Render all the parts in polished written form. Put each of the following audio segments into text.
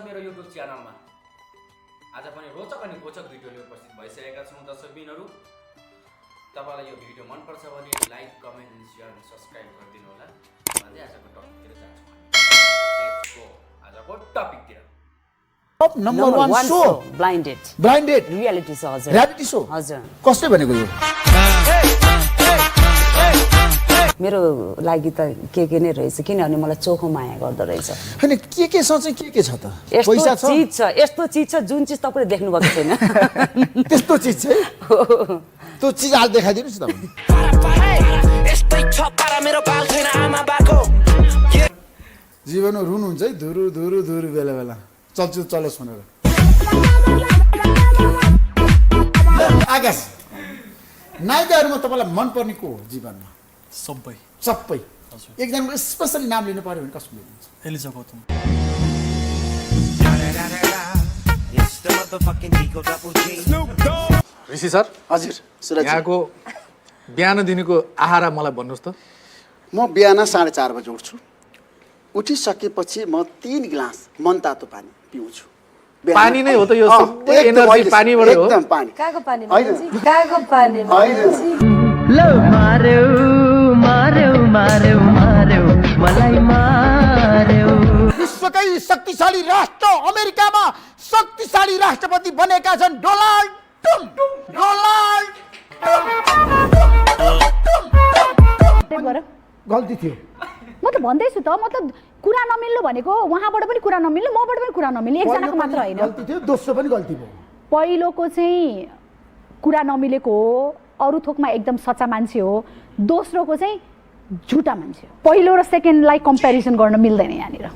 मेरो YouTube च्यानलमा। आज पनि रोचक अनि रोचक भिडियो लिएर उपस्थित भइसकेका छौँ दर्शकबिनहरू। तपाईलाई यो भिडियो मन पर्छ भने लाइक, कमेन्ट, शेयर अनि सब्स्क्राइब गरिदिनु होला। भन्दै आजको टपिकतिर जान्छौँ। लेट्स गो आजको टपिकतिर। Number 1 show blinded reality show हजुर। रियालिटी शो हजुर। कसले भनेको यो? मेरो लागि त के नै रहेछ किनभने मलाई चोखो माया गर्दो रहेछ। हैन के छ चाहिँ के छ त? पैसा छ, चीज छ, यस्तो चीज छ जुन चीज तपाईले देख्नु भएको छैन। त्यस्तो चीज छ त्यो चीज आज देखाइदिनुस् न तपाईले। यस्तै छ पारा मेरो बाल छैन आमा बाको। जीवनमा रुनुहुन्छ है धुरु धुरु धुरु बेला बेला चलचित्र चलोस् भनेर। आकाश नायिकाहरुमा तपाईलाई मन पर्ने को हो जीवनमा? सबै एकजनाको स्पेशली नाम लिनु पर्यो भने कसको लिनुहुन्छ? एलिजा गौतम। ऋषि सर हजुर सुरज यहाँको बिहान दिनको आहारा मलाई भन्नुहोस् त। म बिहान 4:30 बजे उठ्छु। उठिसकेपछि म 3 गिलास मनतातो पानी पिउँछु। पानी नै हो त यो सबै एनर्जी पानीबाट हो। एकदम पानी। काको पानी मान्छे? काको पानी मान्छे? लो मार्यो मार्यो मार्यो मार्यो मलाई मार्यो। विश्वकै शक्तिशाली राष्ट्र अमेरिकामा शक्तिशाली राष्ट्रपति बनेका छन् डोनाल्ड ट्रम्प। गल्ती थियो। म त भन्दैछु त मतलब कुरा नमिल्नु भनेको उहाँबाट पनि कुरा नमिल्नु मबाट पनि कुरा नमिल्नु एकजनाको मात्र होइन। गल्ती थियो दोस्रो पनि गल्ती भयो। पहिलोको चाहिँ कुरा नमिलेको हो, अरू थोकमा एकदम सच्चा मान्छे हो। दोस्रोको चाहिँ झुटा मान्छे हो। पहिलो र सेकेन्डलाई कम्पेरिजन गर्न मिल्दैन यहाँनिर।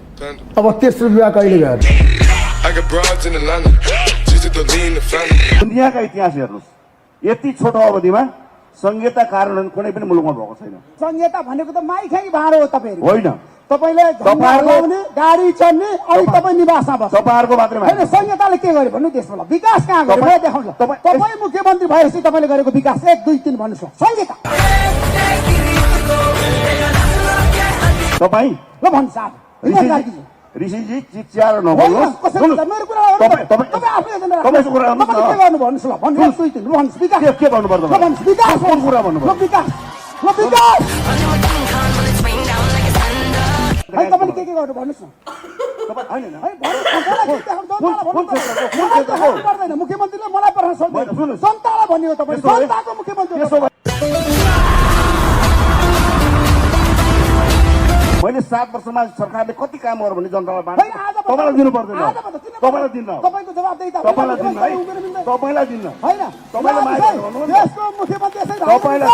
अब तेस्रो विवाह कहिले गयो? दुनियाँका इतिहास हेर्नुहोस्, यति छोटो अवधिमा संहिता कार्यान्वयन कुनै पनि मुलुकमा भएको छैन। संहिता भनेको त माइखाइ भाँडो हो तपाईहरु। होइन, तपाईले लगाउने गाडी चढ्ने अनि तपाई निवासमा बस्छ। तपाईहरुको मात्रै हैन, संहिताले के गर्यो भन्नु देशमा? विकास कहाँ गर्यो मलाई देखाउनु। तपाई मुख्यमन्त्री भएपछि तपाईले गरेको विकास 1 2 3 भन्नुस्। संहिता तपाई ल भन्नु साहब। ऋषिजी चिच्याएर नबोल्नुस्। मेरो कुरा हो। तपाई आफै एजेन्डा तपाईको कुरा गर्नुस् न। के गर्नु भन्नुस् ल। भन्नु 1 2 3 भन्नुस्। विकास के भन्नु पर्छ? भन्नुस् विकास कुन कुरा भन्नु पर्छ? विकास विकास है तपाईले के गर्नु भन्नुस् न। तपाई हैन है पर्दैन। मुख्यमन्त्रीले मलाई प्रश्न सोध्नु। जनतालाई भन्ने हो तपाई। जनताको मुख्यमन्त्री मैले 7 वर्षमा सरकारले कति काम गर्यो भने जनतालाई बाँड्छ। तपाईलाई दिनु पर्दैन। तपाईलाई दिन्न। तपाईको जवाफदेही तपाईलाई दिन्न है। तपाईलाई दिन्न हैन। तपाईले माग गर्नु। देशको मुख्यमन्त्री चाहिँ तपाईलाई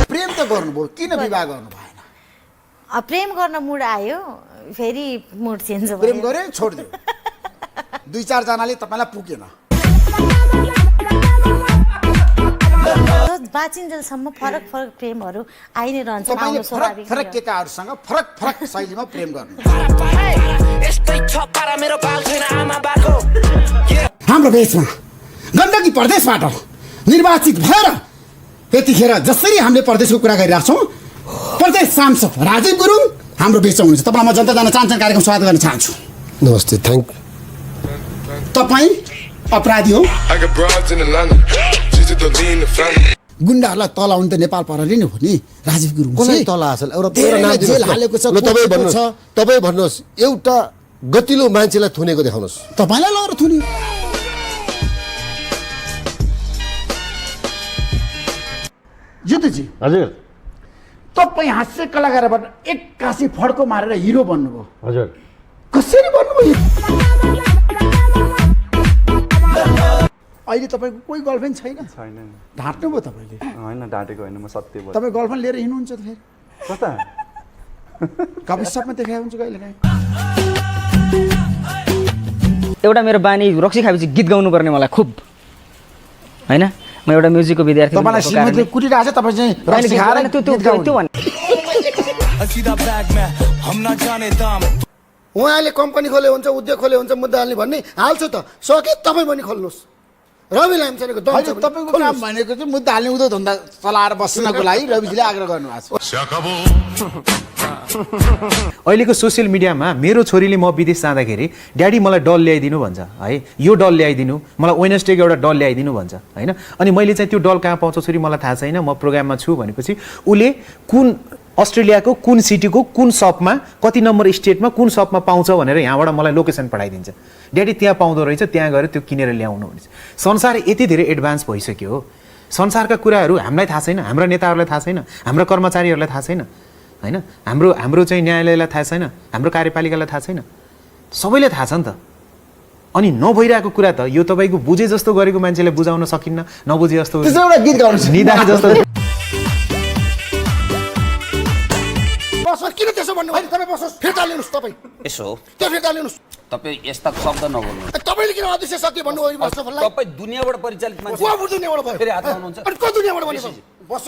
प्रेम त गर्नुभयो, किन विवाह गर्नु भएन? प्रेम गर्न मुड आयो, फेरि मुड चेन्ज भयो। प्रेम गरे छोड्दियो। 2-4 जनाले तपाईलाई पुगेन। बाँचिन्जेलसम्म फरक फरक प्रेमहरू आइ नै रहन्छ। तपाईले फरक फरक केटाहरूसँग फरक फरक शैलीमा प्रेम गर्नु। यस्तै छ पारा मेरो बाल छैन आमा बाको। हाम्रो देशमा गण्डकी प्रदेशबाट निर्वाचित भएर यतिखेर जसरी हामीले प्रदेशको कुरा गरिरहेका छौँ, प्रदेश सांसद राजीव गुरुङ हाम्रो बिचमा हुनुहुन्छ। तपाईलाई म जनता जान चाहन्छु कार्यक्रम स्वागत गर्न चाहन्छु। नमस्ते, थ्याङ्क। तपाईँ अपराधी हो। गुण्डाहरूलाई तल आउनु त नेपाल प्रहरी नै हो नि। राजीव गुरुङ कसलाई तल हाल्छ? एउटा नाम जेल हालेको छ। तपाईँ भन्नुहोस्, एउटा गतिलो मान्छेलाई थुनेको देखाउनुहोस्। तपाईँलाई लगेर थुन्यो। ज्योतिजी हजुर, तपाईँ हास्य कलाकारबाट एक्कासी फड्को मारेर हिरो बन्नुभयो। हजुर, कसरी बन्नुभयो? अहिले तपाईँको कोही गर्लफ्रेन्ड छैन? छैन। ढाँट्नु भयो तपाईँले? होइन, ढाँटेको होइन, म सत्य बोल्छु। तपाईँ गर्लफ्रेन्ड लिएर हिँड्नुहुन्छ त फेरि? कता? कफी सपमा देखाएको हुन्छ कहिले काहीँ। एउटा मेरो बानी रक्सी खाएपछि गीत गाउनु पर्ने मलाई खुब हैन। म एउटा म्युजिकको विद्यार्थी हो। तपाईलाई श्रीमतीले कुटिरहेछ, तपाईँ चाहिँ रक्सी खाएर त्यो भन्न। उहाँले कम्पनी खोले हुन्छ, उद्योग खोले हुन्छ, मुद्दा हाल्ने भन्ने हाल्छु त सके। तपाईँ पनि खोल्नुहोस्। रवि लामिछानेको दम छ। तपाईँको काम भनेको चाहिँ मुद्दा हाल्ने उद्योग धन्दा चलाएर बस्नको लागि रविजीले आग्रह गर्नुभएको छ। अहिलेको सोसियल मिडियामा मेरो छोरीले म विदेश जाँदाखेरि ड्याडी मलाई डल ल्याइदिनु भन्छ है, यो डल ल्याइदिनु, मलाई वेडनेसडेको एउटा डल ल्याइदिनु भन्छ होइन। अनि मैले चाहिँ त्यो डल कहाँ पाउँछ छोरी मलाई थाहा छैन, म प्रोग्राममा छु भनेपछि उसले कुन अस्ट्रेलियाको कुन सिटीको कुन सपमा कति नम्बर स्टेटमा कुन सपमा पाउँछ भनेर यहाँबाट मलाई लोकेसन पठाइदिन्छ। ड्याडी त्यहाँ पाउँदो रहेछ, त्यहाँ गएर त्यो किनेर ल्याउनु भन्छ। संसार यति धेरै एडभान्स भइसक्यो हो, संसारका कुराहरू हामीलाई थाहा छैन, हाम्रा नेताहरूलाई थाहा छैन, हाम्रा कर्मचारीहरूलाई थाहा छैन होइन, हाम्रो चाहिँ न्यायालयलाई थाहा छैन, हाम्रो कार्यपालिकालाई थाहा छैन, सबैले थाहा छ नि त। अनि नभइरहेको कुरा त यो तपाईँको बुझे जस्तो गरेको मान्छेले बुझाउन सकिन्न, नबुझे जस्तो एउटा गीत गाउनु निदान जस्तो। किन त्यसो भन्नु होइन? तपाईँ बस्नुहोस्, फिर्ता लिनुहोस् तपाईँ। यसो त्यो फिर्ता लिनुहोस्। तपाईँ यस्ता शब्द नबोल्नु। तपाईँले किन अध्यक्ष सत्य भन्नु हो? तपाईँ दुनियाँबाट परिचालित मान्छे। को दुनियाँबाट भयो? फेरि हात लाउनुहुन्छ। अनि को दुनियाँबाट भनेको? बस्छ